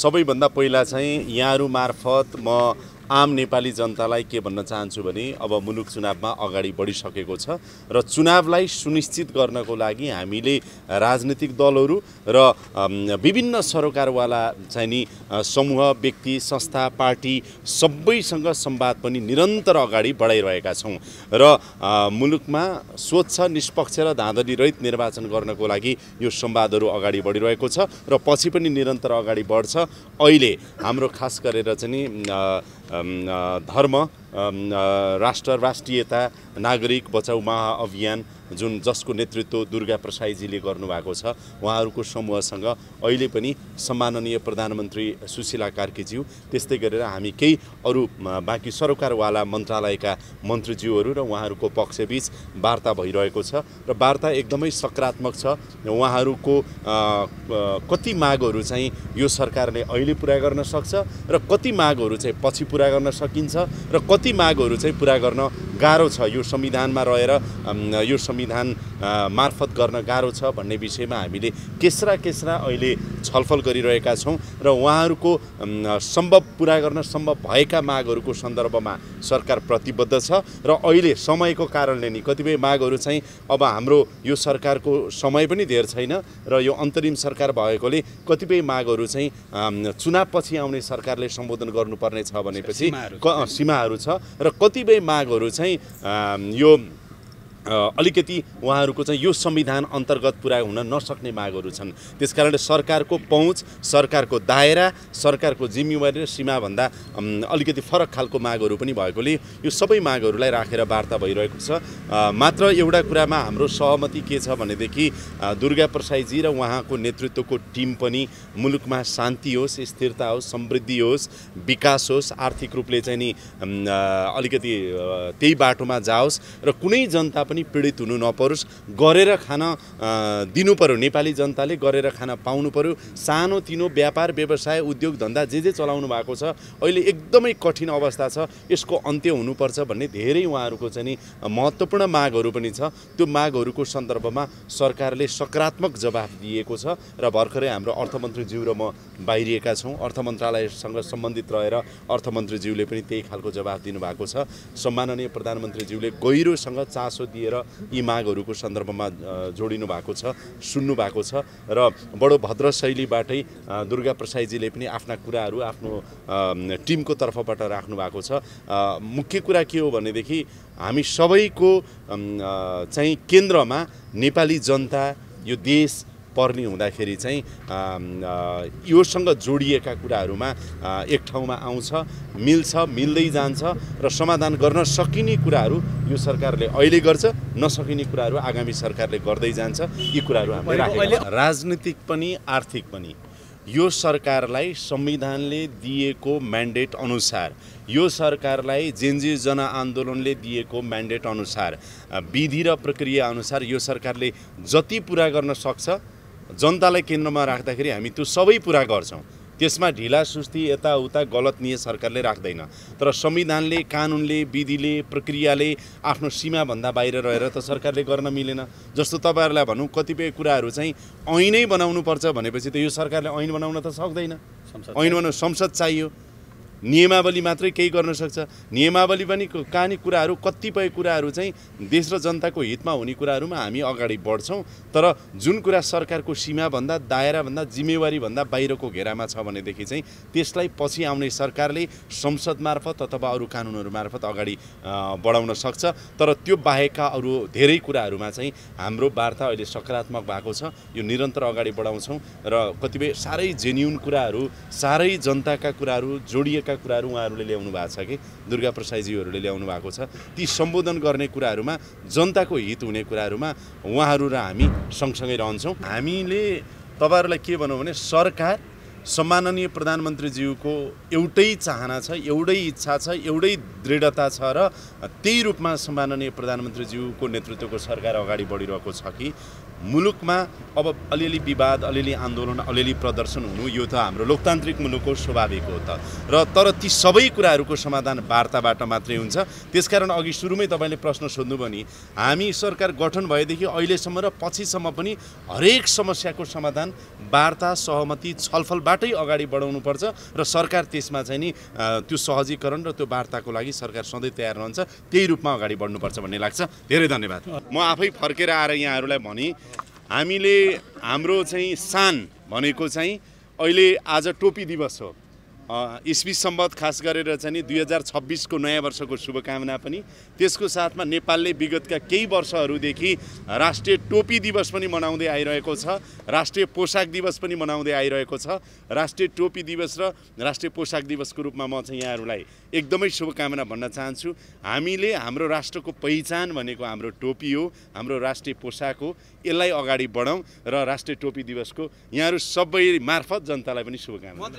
सबैभन्दा पहिला चाहिँ यहाँहरू मार्फत म आम नेपाली जनतालाई के भन्न चाहन्छु भने अब मुलुक चुनावमा अगाडि बढिसकेको छ र चुनावलाई सुनिश्चित गर्नको लागि हामीले राजनीतिक दलहरू र विभिन्न सरोकारवाला चाहिँ नि समूह व्यक्ति संस्था पार्टी सबैसँग संवाद पनि निरन्तर अगाडि बढाइरहेका छौँ र मुलुकमा स्वच्छ निष्पक्ष र धाँधली रहित निर्वाचन गर्नको लागि यो संवादहरू अगाडि बढिरहेको छ र पछि पनि निरन्तर अगाडि बढ्छ। अहिले हाम्रो खास गरेर चाहिँ धर्म राष्ट्र राष्ट्रियता नागरिक बचाउ महाअभियान जुन जसको नेतृत्व दुर्गा प्रसाईजीले गर्नुभएको छ उहाँहरूको समूहसँग अहिले पनि सम्माननीय प्रधानमन्त्री सुशीला कार्कीज्यू त्यस्तै गरेर हामी केही अरू बाँकी सरोकारवाला मन्त्रालयका मन्त्रीज्यूहरू र उहाँहरूको पक्षबीच वार्ता भइरहेको छ र वार्ता एकदमै सकारात्मक छ। उहाँहरूको कति मागहरू चाहिँ यो सरकारले अहिले पुरा गर्न सक्छ र कति मागहरू चाहिँ पछि पुरा गर्न सकिन्छ र कति मागहरू चाहिँ पुरा गर्न गाह्रो छ, यो संविधानमा रहेर यो संविधान मार्फत गर्न गाह्रो छ भन्ने विषयमा हामीले केस्रा अहिले छलफल गरिरहेका छौँ र उहाँहरूको सम्भव पुरा गर्न सम्भव भएका मागहरूको सन्दर्भमा सरकार प्रतिबद्ध छ र अहिले समयको कारणले नि कतिपय मागहरू चाहिँ अब हाम्रो यो सरकारको समय पनि धेर छैन र यो अन्तरिम सरकार भएकोले कतिपय मागहरू चाहिँ चुनावपछि आउने सरकारले सम्बोधन गर्नुपर्ने छ भनेपछि सीमाहरू छ र कतिपय मागहरू चाहिँ यो अलिकति उहाँहरूको चाहिँ यो संविधान अन्तर्गत पुरा हुन नसक्ने मागहरू छन्। त्यसकारणले सरकारको पहुँच सरकारको दायरा सरकारको जिम्मेवारी र सीमाभन्दा अलिकति फरक खालको मागहरू पनि भएकोले यो सबै मागहरूलाई राखेर वार्ता भइरहेको छ। मात्र एउटा कुरामा हाम्रो सहमति के छ भनेदेखि दुर्गा प्रसाईजी र उहाँको नेतृत्वको टिम पनि मुलुकमा शान्ति होस् स्थिरता होस् समृद्धि होस् विकास होस् आर्थिक रूपले चाहिँ नि अलिकति त्यही बाटोमा जाओस् र कुनै जनता पनि पीडित हुनु नपरोस्, गरेर खान दिनु पर्यो, नेपाली जनताले गरेर खान पाउनु पर्यो। सानो तिनो व्यापार व्यवसाय उद्योग धन्दा जे चलाउनु भएको छ अहिले एकदमै कठिन अवस्था छ, यसको अन्त्य हुनुपर्छ भन्ने धेरै उहाँहरूको चाहिँ नि महत्त्वपूर्ण मागहरू पनि छ। त्यो मागहरूको सन्दर्भमा सरकारले सकारात्मक जवाफ दिएको छ र भर्खरै हाम्रो अर्थमन्त्रीज्यू र म बाहिरिएका छौँ। अर्थ मन्त्रालयसँग सम्बन्धित रहेर अर्थमन्त्रीज्यूले पनि त्यही खालको जवाफ दिनुभएको छ। सम्माननीय प्रधानमन्त्रीज्यूले गहिरोसँग चासो दिएर यी मागहरूको सन्दर्भमा जोडिनु भएको छ, सुन्नु भएको छ र बडो भद्र शैलीबाटै दुर्गा प्रसाईजीले पनि आफ्ना कुराहरू आफ्नो टिमको तर्फबाट राख्नु भएको छ। मुख्य कुरा के हो भनेदेखि हामी सबैको चाहिँ केन्द्रमा नेपाली जनता यो देश पर्ने हुँदाखेरि चाहिँ योसँग जोडिएका कुराहरूमा एक ठाउँमा आउँछ, मिल्छ, मिल्दै जान्छ र समाधान गर्न सकिने कुराहरू यो सरकारले अहिले गर्छ, नसकिने कुराहरू आगामी सरकारले गर्दै जान्छ। यी कुराहरू हामीले राखेका छौँ। राजनीतिक पनि आर्थिक पनि यो सरकारलाई संविधानले दिएको म्यान्डेट अनुसार यो सरकारलाई जेन्जी जनआन्दोलनले दिएको म्यान्डेट अनुसार विधि र प्रक्रिया अनुसार यो सरकारले जति पुरा गर्न सक्छ जनतालाई केन्द्रमा राख्दाखेरि हामी त्यो सबै पुरा गर्छौँ। त्यसमा ढिला सुस्ती यताउता गलत नियत सरकारले राख्दैन। तर संविधानले कानुनले विधिले प्रक्रियाले आफ्नो सीमाभन्दा बाहिर रहेर त सरकारले गर्न मिलेन। जस्तो तपाईँहरूलाई भनौँ कतिपय कुराहरू चाहिँ ऐनै बनाउनुपर्छ भनेपछि त यो सरकारले ऐन बनाउन त सक्दैन। ऐन बनाउन संसद चाहियो, नियमावली मात्रै केही गर्न सक्छ। नियमावली पनि कहानी कुराहरू कतिपय कुराहरू चाहिँ देश र जनताको हितमा हुने कुराहरूमा हामी अगाडि बढ्छौँ। तर जुन कुरा सरकारको सीमाभन्दा दायराभन्दा जिम्मेवारीभन्दा बाहिरको घेरामा छ भनेदेखि चाहिँ त्यसलाई पछि आउने सरकारले संसद मार्फत अथवा अरू कानुनहरू मार्फत अगाडि बढाउन सक्छ। तर त्यो बाहेकका अरू धेरै कुराहरूमा चाहिँ हाम्रो वार्ता अहिले सकारात्मक भएको छ। यो निरन्तर अगाडि बढाउँछौँ र कतिपय साह्रै जेन्युन कुराहरू साह्रै जनताका कुराहरू जोडिएका कुराहरू उहाँहरूले ल्याउनु भएको छ कि दुर्गा प्रसाईजीहरूले ल्याउनु भएको छ। ती सम्बोधन गर्ने कुराहरूमा जनताको हित हुने कुराहरूमा उहाँहरू र हामी सँगसँगै रहन्छौँ। हामीले तपाईँहरूलाई के भनौँ भने सरकार सम्माननीय प्रधानमन्त्रीज्यूको एउटै चाहना छ, एउटै इच्छा छ, एउटै दृढता छ र त्यही रूपमा सम्माननीय प्रधानमन्त्रीज्यूको नेतृत्वको सरकार अगाडि बढिरहेको छ कि मुलुकमा अब अलिअलि विवाद, अलिअलि आन्दोलन, अलिअलि प्रदर्शन हुनु यो त हाम्रो लोकतान्त्रिक मुलुकको स्वाभाविक हो त। र तर ती सबै कुराहरूको समाधान वार्ताबाट मात्रै हुन्छ। त्यसकारण अघि सुरुमै तपाईँले प्रश्न सोध्नुभयो नि, हामी सरकार गठन भएदेखि अहिलेसम्म र पछिसम्म पनि हरेक समस्याको समाधान वार्ता, सहमति, छलफलबाटै अगाडि बढाउनुपर्छ र सरकार त्यसमा चाहिँ नि त्यो सहजीकरण र त्यो वार्ताको लागि सरकार सधैँ तयार रहन्छ। त्यही रूपमा अगाडि बढ्नुपर्छ भन्ने लाग्छ। धेरै धन्यवाद। म आफै फर्केर आएर यहाँहरूलाई भने हामीले हाम्रो चाहिँ सान भनेको चाहिँ अहिले आज टोपी दिवस हो। इस्वी सम्वत खास गरेर चाहिँ 2026 को नयाँ वर्षको शुभकामना पनि। त्यसको साथमा नेपालले विगतका केही वर्षहरूदेखि राष्ट्रिय टोपी दिवस पनि मनाउँदै आइरहेको छ, राष्ट्रिय पोशाक दिवस पनि मनाउँदै आइरहेको छ। राष्ट्रिय टोपी दिवस र राष्ट्रिय पोशाक दिवसको रूपमा म चाहिँ यहाँहरूलाई एकदमै शुभकामना भन्न चाहन्छु। हामीले हाम्रो राष्ट्रको पहिचान भनेको हाम्रो टोपी हो, हाम्रो राष्ट्रिय पोशाक हो। यसलाई अगाडि बढाउँ र राष्ट्रिय टोपी दिवसको यहाँहरू सबै मार्फत जनतालाई पनि शुभकामना।